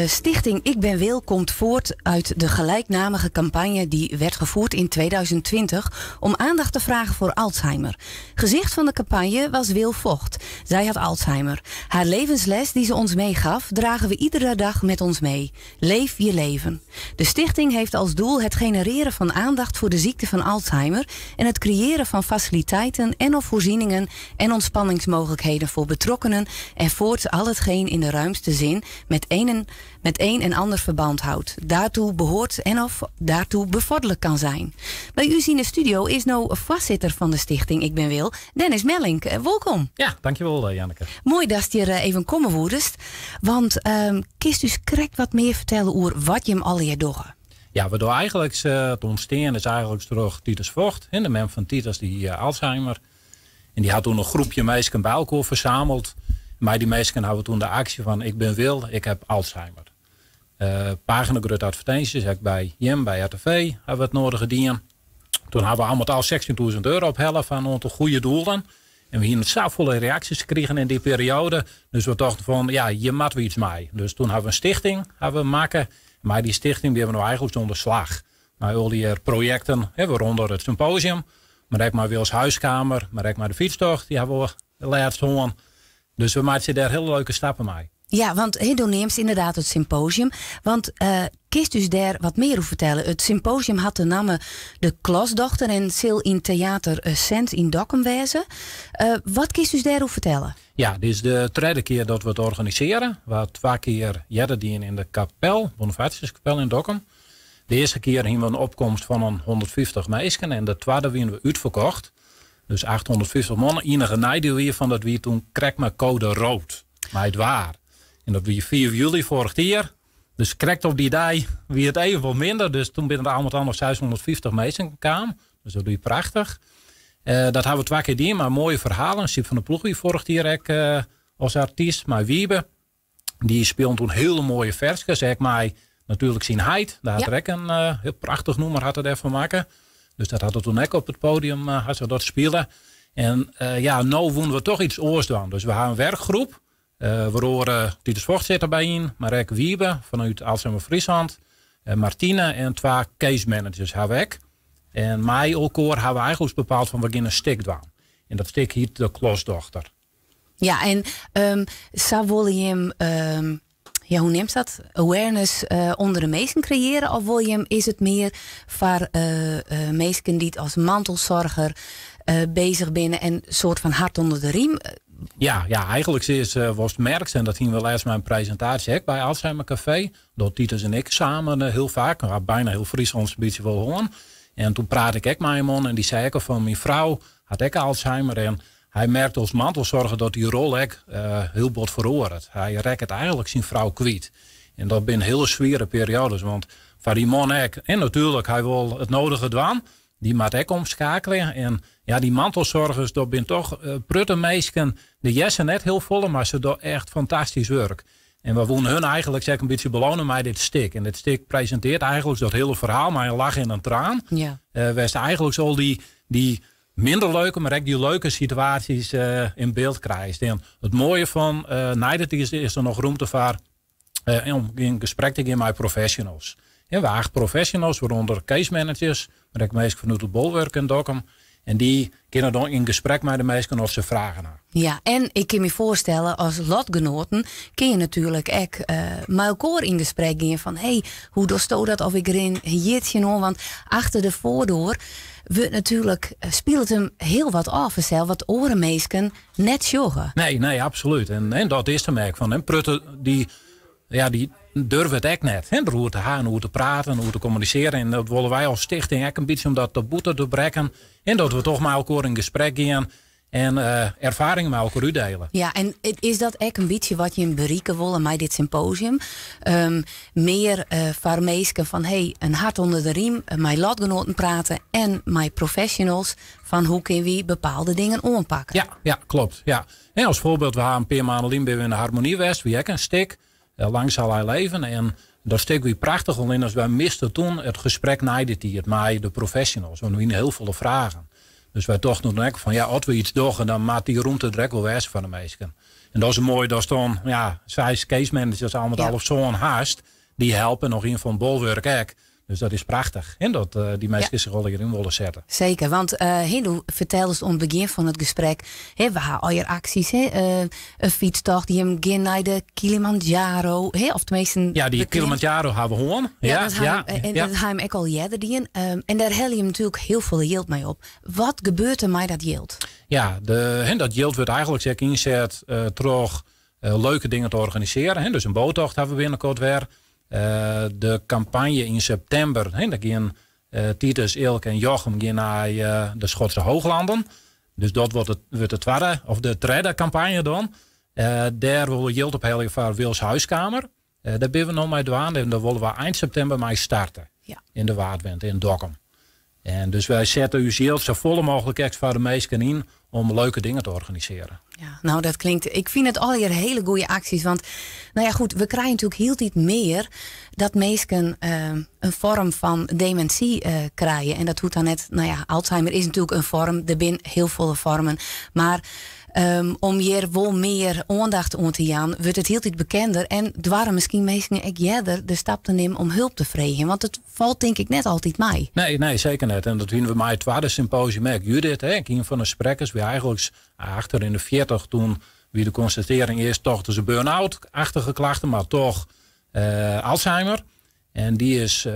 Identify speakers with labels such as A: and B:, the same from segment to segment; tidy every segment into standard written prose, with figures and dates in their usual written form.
A: Stichting Ik Ben Wil komt voort uit de gelijknamige campagne die werd gevoerd in 2020 om aandacht te vragen voor Alzheimer. Gezicht van de campagne was Wil Vocht. Zij had Alzheimer. Haar levensles die ze ons meegaf, dragen we iedere dag met ons mee. Leef je leven. De stichting heeft als doel het genereren van aandacht voor de ziekte van Alzheimer en het creëren van faciliteiten en of voorzieningen en ontspanningsmogelijkheden voor betrokkenen en voorts al hetgeen in de ruimste zin met een en ander verband houdt. Daartoe behoort en of daartoe bevorderlijk kan zijn. By ús yn de studio is no foarsitter fan de stichting Ik Ben Wil, Dennis Mellink. Wolkom.
B: Ja, dankjewel Janneke.
A: Moai datst hjir even komme woest. Want kinst ús krekt wat mear fertelle oer wat jim allegear dogge?
B: Ja, we dogge eigentlik, it ûntstean is eigentlik troch Titus Vocht, de mem fan Titus, dy Alzheimer. En dy hat doe in groepke minsken by elkoar fersameld. Mei dy minsken hawwe we doe de aksje fan "Ik ben Wil, ik heb Alzheimer". Pagina advertinsjes, ek by Jim, by RTV, hawwe we it nedige dien. Doe hawwe we allegear al €16.000 ophelle fan in oantal goede doelen. En we hiene safolle reaksjes krigen yn dy perioade. Dus we tochten fan, ja, hjir moatte we yts mei. Dus doe hawwe we in stichting hawwe we makke. Mar dy stichting binne we no eigentlik oan de slach. Mei al dy projekten, hè, wêrûnder it symposium. Mar ek mei Wils Huiskamer, mar ek mei de fytstocht, dy hawwe we lêst hân. Dus we meitsje dêr hiele leuke stappen mei.
A: Ja, want hè, do neamst ynderdaad it symposium. Want kinst ús dêr wat mear oer fertelle? It symposium hat de namme De Klosdochter en sil yn Theater Sent yn Dokkum wêze. Wat kinst ús dêroer fertelle?
B: Ja, dit is de tredde kear dat we it organisearje. We hawwe twa kear earder dien yn de kapel, Bonifatiuskapel yn Dokkum. De earste kear hiene we in opkomst fan in 150 minsken en de twadde wiene we útferkocht. Dus 850 man. Iennige neidiel wie fan dat wie doe krekt mei code rood. Mei it waar. En dat wie 4 july foarich jier. Dus krekt op dy dei wie it even wat minder. Dus doe binne der al noch 650 minsken kaam. Dus dat wie prachtich. Dat hawwe we twa kear dien, mar moaie ferhalen. Syb van der Ploeg wie foarich jier ek as artyst, mei Wiebe. Dy spile doe hiele moaie ferskes. Ek mei natuerlik syn heit. Dêr hat er ek in hiel prachtich nûmer hat er dêrfoar makke. Dus dat hat er doe ek op it poadium hat se dat spile. En ja, no woene we dochs yts oars dwaan. Dus we hawwe in wurkgroep. Wêrûnder Titus Vocht sit derby yn, mar ek Wiebe fanút Alzheimer Friesland, Martine en twa case managers hawwe we ek. En mei elkoar hawwe we eigentlik bepaald fan we gean in stik dwaan. En dat stik hjit De Klosdochter.
A: Ja, en sa wolle jim, ja, hoe neamst dat? Awareness ûnder de minsken kreëarje? Of wolle jim, is it mear foar minsken dy't as mantelsoarger beuzich binne en soart fan hert ûnder de rym?
B: Ja, eigentlik is watst merkst, en dat hiene we lêst mei in presintaasje ek by Alzheimer Café, dat Titus en ik samen hiel faak, we hawwe byna hiel Fryslân in bytsje wol hân. En doe prate ik ek mei him en dy sei ek al fan myn frou hat ek Alzheimer en hy merkt as mantelsoarger dat dy rol ek hiel bot feroaret. Hy rekket eigentlik syn frou kwyt. En dat binne hiele swiere perioades, want foar dy man ek, en natuerlik, hy wol it nedige dwaan, dy moat ek omskeakelje. En ja, dy mantelsoargers, dat binne dochs protte minsken, dy hearre net hiel folle, mar se dogge echt fantastysk wurk. En we woene hun eigentlik ek in bytsje beleanje mei dit stik. En dit stik presintearret eigentlik dat hiele ferhaal mei in lach en in traan. Wêr'tst eigentlik al dy minder leuke, mar ek dy leuke situaasjes yn byld krijst. En it moaie fan nei dat is, is der noch romte foar om yn gesprek te gean mei professionals. Ja, we acht professionals, wêrûnder case managers, mar ek minsken fanút it Bolwerk yn Dokkum. En dy kinne dan yn gesprek mei de minsken as se fragen hawwe.
A: Ja, en ik kin my foarstelle, as lotgenoaten kinne je natuerlik ek mei elkoar yn gesprek gean fan hey, hoe dochsto dat? Of ik rin hjir tsjinoan, want achter de foardoar wurdt natuerlik spilet him hiel wat ôf fansels wat oare minsken net sjogge.
B: Nee, absolút. En dat is de merk fan. En protte dy, ja, dy durve it ek net. Hè, deroer te hawwen, oer te praten, oer te kommunisearjen. En dat wolle wy as stichting ek in bytsje om dat taboe te brekken. En dat we dochs mei elkoar yn gesprek gean en erfaringen mei elkoar útdiele.
A: Ja, en is dat ek in bytsje wat jim berikke wolle mei dit symposium? Mear foar minsken fan hey, in hert ûnder de rym, mei lotgenoaten prate en mei professionals fan hoe kinne wy bepaalde dingen oanpakke?
B: Ja, kloppet. Ja. En as foarbyld, we hawwe in pear maand lyn by de Harmonie west, wie ek in stik. Lang zal hij leven. En dat stik wie prachtich, allinnich wy misten doe it gesprek nei de tiid mei de professionals. Want we hiene hiel folle fragen. Dus wy tochten dan ek fan ja, as we yts dogge, dan moat dy romte der ek wol wêze foar de minsken. En dat is moai datst dan, ja, seis case managers al met al of sân hast, dy helpe noch ien fan Bolwurk ek. Dus dat is prachtich, hè, dat dy minsken sich allegear yn wolle sette.
A: Seker, want hè, do ferteldest oan it begjin fan it gesprek, hè, we ha allegear aksjes, hè, in fytstocht, jim gean nei de Kilimanjaro, hè, of teminsten
B: Ja, dy Kilimanjaro ha we hân.
A: Ja, dat ha en dat ha jim ek al earder dien. En dêr helje jim natuerlik hiel folle jild mei op. Wat gebeurt der mei dat jild?
B: Ja, de, hè, dat jild wurdt eigentlik ek ynset troch leuke dingen te organisearjen. Hè. Dus in boattocht ha we binnenkort wer. De kampanje yn septimber, hè, dêr gean Titus, Eelke en Jochem gean nei de Schotse Hooglanden. Dus dat wurdt it, wurdt de twadde of de tredde kampanje dan. Dêr wolle we jild ophelje foar Wils Huiskamer. Dêr binne we no mei dwaande en dêr wolle we ein septimber mei starte. Yn de Waadwente yn Dokkum. En dus wy sette ús jild safolle mooglik ek foar de minsken yn om leuke dingen te organisearjen.
A: Ja, nou dat klinkt. Ik fyn it allegear hiele goede aksjes. Want nou ja, goed, we krije natuerlik hieltyd mear dat minsken in foarm fan demintsy krije. En dat hoecht dan net, nou ja, Alzheimer is natuerlik in foarm. Der binne hiel folle foarmen. Mar om hjir wol mear oandacht oan te jaan, wurdt it hieltyd bekender en doare miskien minsken ek earder de stap te nimmen om help te freegjen. Want it falt tink ik net altyd mei.
B: Nee, nee, seker net. En dat wiene we mei it twadde symposium ek. Judith, hè, ien fan de sprekkers, wie eigentlik achter yn de 40 toen wie de konstatearring earst tochten se burn-out-achtige klachten, mar toch Alzheimer. En dy is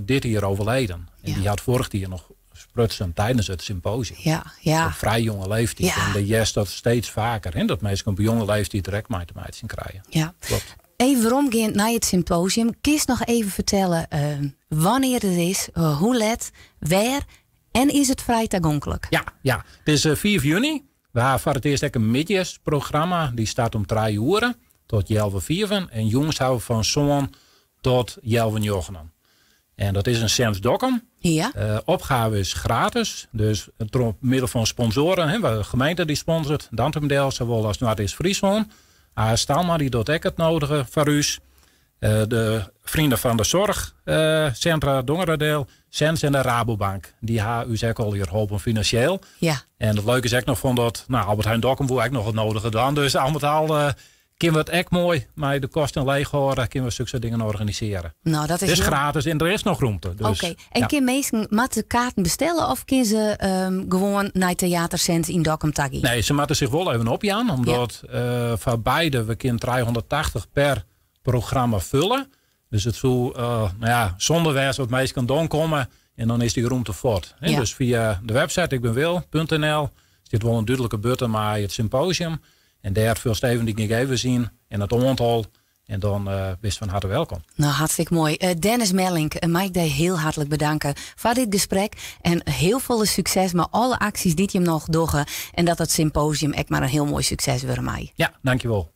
B: dit jier overleden. En dy hat foarich jier noch sprutsen tidens it symposium. Op frij jonge leeftiid. En do hearst dat steeds faker, hè, dat minsken op jonge leeftiid der ek mei te meitsjen krije.
A: Klopt. Even weromgeand nei it symposium. Kinst noch even fertelle wannear't it is, hoe let, wêr en is it frij tagonklik?
B: Ja, ja. It is 5 juny. We ha foar it earst ek in middeisprogramma. Dy start om trije oere tot healwei fiven. En jûns ha we fan sân tot healwei njoggenen. En dat is in Sens Dokkum. Opgave is gratis. Dus troch middel fan sponsoaren, hè, de gemeente dy sponsort, Dantumadiel, sawol as Noardeast-Fryslân. AS Talma dy docht ek it nodige foar ús. De Vrienden van de Zorg Centra Dongeradeel, Sens en de Rabobank. Dy ha ús ek allegear holpen finansjeel. En it leuke is ek noch fan dat, nou, Albert Heijn Dokkum woe ek noch it nodige dwaan. Dus al met al kinne we it ek moai mei de kosten leech hâlde, kinne we sokke soart dingen organisearje.
A: Nou, dat is
B: It is
A: hiel
B: gratis en der is noch romte. Dus,
A: Oké. En
B: ja.
A: kin minsken, moatte kaarten bestelle of kinne se gewoan nei Theater Sens yn Dokkum ta gean?
B: Nee, se moatte sich wol even opjaan, omdat foar beide we kinne 380 per programma fulle. Dus it soe nou ja, sonde wêze as minsken dan komme en dan is dy romte fuort. Hè? Dus fia de website ikbenwil.nl stiet wol in dúdlike button mei it symposium. En dêr fulst even dy gegevens yn en it oantal. En dan bist fan harte welkom.
A: Nou, hartstikke moai. Dennis Mellink, mei ik dy hiel hartlik bedanke foar dit gesprek. En hiel folle sukses mei alle aksjes dy't jim noch dogge. En dat it symposium ek mar in hiel moai sukses wurde mei.
B: Ja, dankjewol.